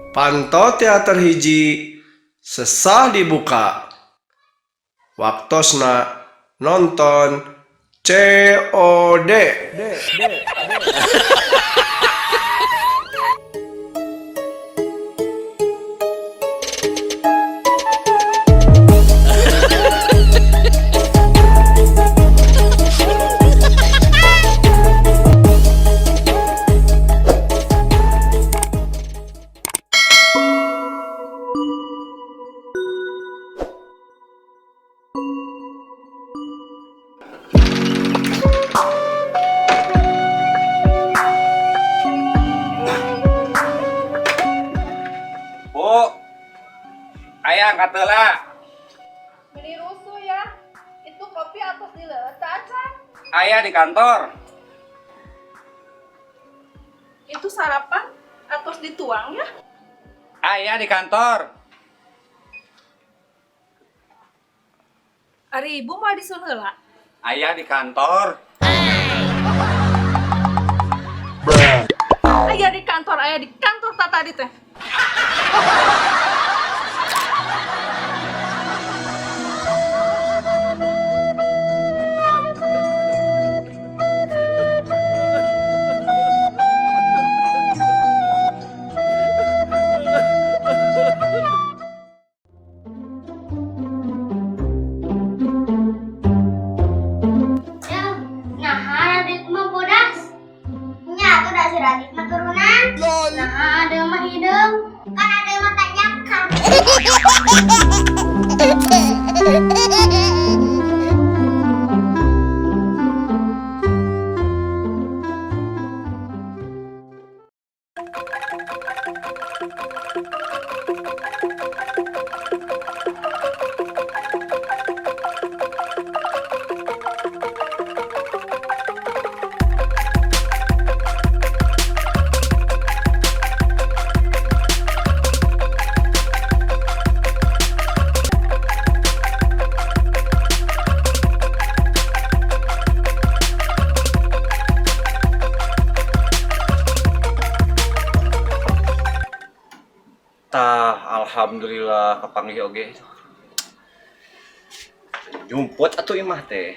Panto teater hiji sesah dibuka. Waktosna nonton COD. Bu, ayah angkat heula. Beli rusuh ya. Itu kopi atos dileueut acan. Ayah di kantor. Itu sarapan atos dituang ya. Ayah di kantor. Ari ibu mau disuruh heula. Ayah di kantor. Ayah di kantor tak tadi teh. Ya, nah Radit mah bodas. Nya atuh da si Radit mah turunan. Nah, ada mah hideung, kan ada mah tanjakan. Tah, alhamdulillah kepanggih oge. Jumput atuh imah teh.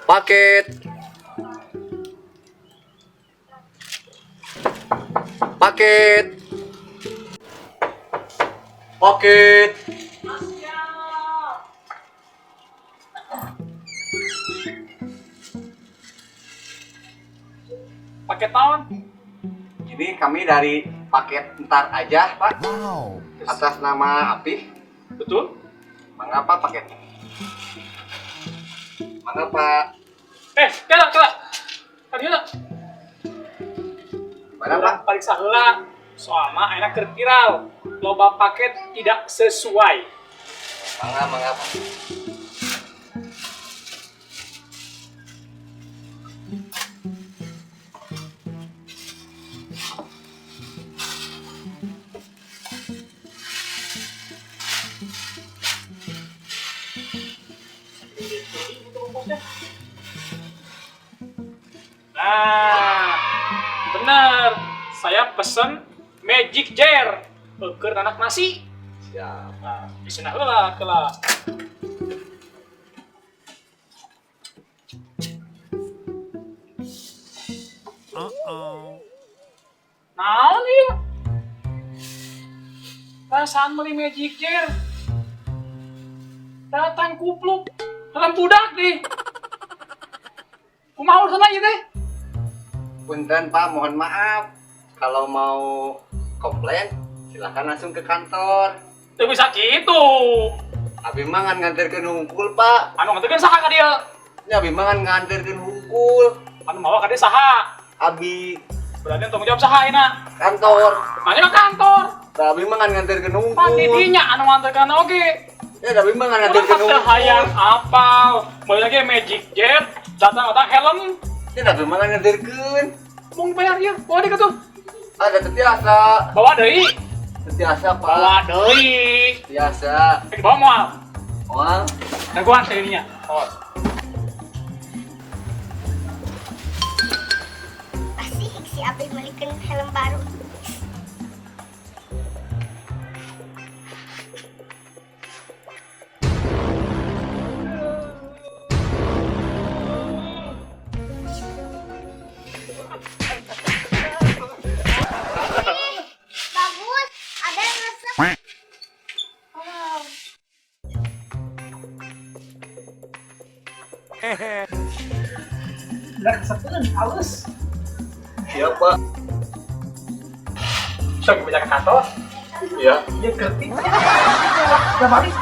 Paket. Paket. Paket. Paket naon? Ini kami dari paket ntar aja, Pak. Atas nama Apih. Betul? Mangga Pak paketnya. Mangga Pak. Kela, kela. Tadi lah. Mana Pak? Periksa heula. Soalna ayeuna keur viral. Loba paket tidak sesuai. Mangga, mangga Pak. Nah, bener. Saya pesen Magic Jar. Keur nanak nasi. Siap. Nah, isina heula kela. Naon ieu? Perasaan beli Magic Jar. Datang kupluk. Dalam budak nih. Kumaha urusan ieu teh? Punten Pak, mohon maaf. Kalau mau komplain, silakan langsung ke kantor. Teu bisa gitu. Abi mah ngan nganterkeun hungkul, Pak. Anu nganterkeun saha ka dieu? Ya abi mah ngan nganterkeun hungkul. Anu mawa ka dieu saha? Abi. Berarti tanggung jawab saha ayeuna? Kantor. Mana mah kantor. Da abi mah ngan nganterkeun hungkul. Pan didinya anu nganterkeun oge. Ya da abi mah ngan nganterkeun Urang hungkul. hayang apal. Balik lagi Magic Jet, datang-datang helm. Ya da abi mah ngan nganterkeun. Mau bayar ya, bawa deui tuh. Ada tetiasa. Bawa deui. Tetiasa, Pak. Bawa deui. Tetiasa. Bawa moal. Moal. Dagoan teh ininya. Oh. Pasti si Abi belikan helm baru. Bagus, ada yang resep. Wow. Udah kesepeun, halus. Iya, Pak. Sok bisa ke kantor. Iya. Iya gerti. Udah balik.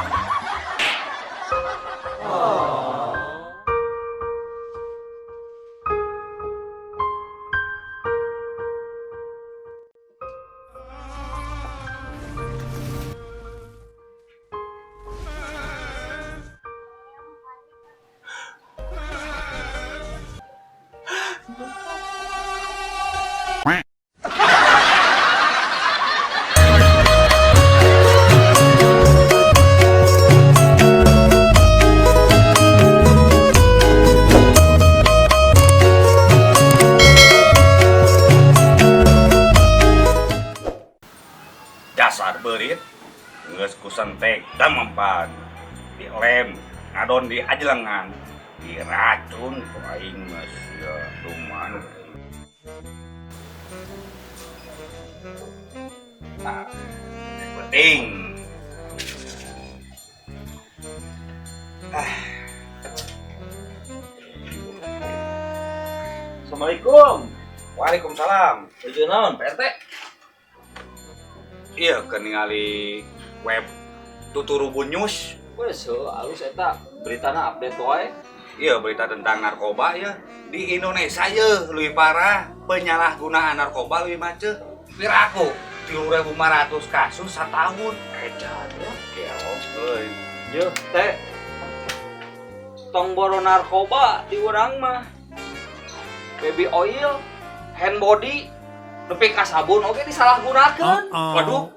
Dasar beurit geus kusentek damempan dilem ngadon di ajelengan diracun ku aing mah sia duman. Nah, penting. Assalamualaikum. Waalaikumsalam. Tujuh naon, Pak RT? Iya, keur ningali web Tuturubun News. Wes, heuh, alus eta beritana update wae. Iya, berita tentang narkoba ya. Di Indonesia ya lebih parah penyalahgunaan narkoba lebih macet. Piraku 3.500 kasus setahun. Edan ya. Gelo euy. Yeuh, teh. Tong boro narkoba di urang mah. Baby oil, hand body, nepi ka sabun oge disalahgunakeun. Waduh.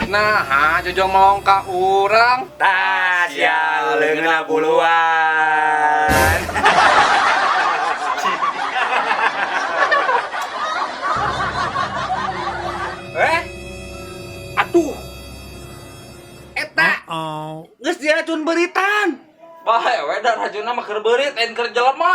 Nah, jojong melong ka urang. Tah sia leungeunna buluan. Atuh. Eta. Geus diracun beritan. Bae we da racunna mah keur beurit lain keur jelema.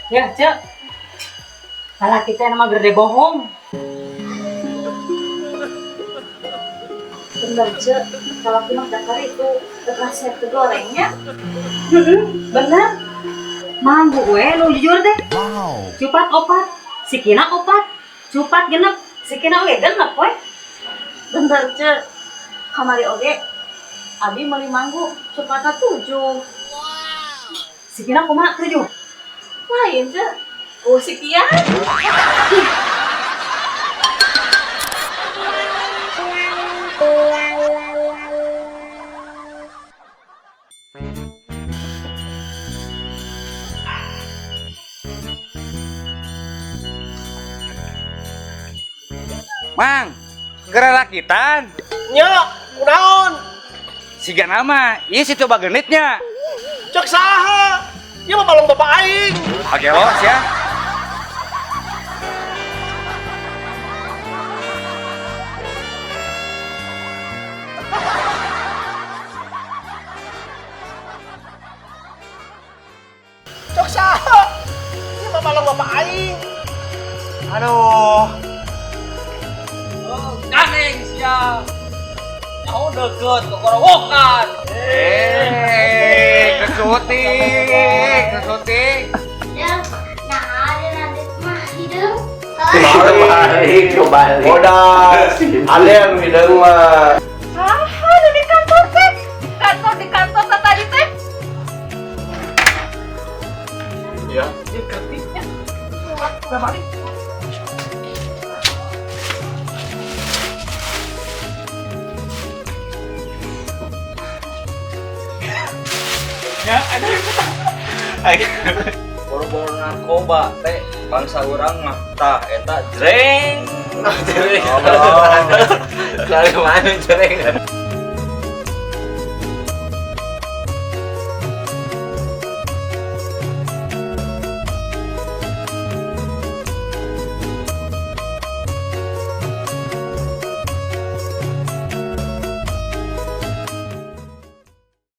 Ya, Cek. Salah kita nama gede bohong. Bener, Cek. Kalau mah dakar itu resep gorengnya. Bener. Mambu we lu jujur deh. Wow. Cupat opat, sikina opat, cupat genep, sikina oge genep we. Bener, Cek. Kamari oge abi meuli manggu cupatna 7. Sikina kumaha 7? Lain, Cek. Oh, sikian. Mang, gererakitan. Nya, kunaon? Siga nama, ieu si coba genitnya. Cek saha? Ieu mah balong bapak aing. Oke lo, sia. Cok saha? Ieu mah balong bapak aing. Aduh. Oh, gandeng sia. Nyaho deket kokorowokan. Eh, kesuting, kesuting. Del, nah ada Radit mah hideung. Kebalik, kebalik. Bodas. Ada yang hideung mah. Ah, ada di kantor teh. Kantor di kantor tadi teh. Ya. Ieu ketiknya. Udah balik. Ya, ada. Boro-boro narkoba teh bangsa urang mah tah eta jreng. Jreng. Dari mana jreng?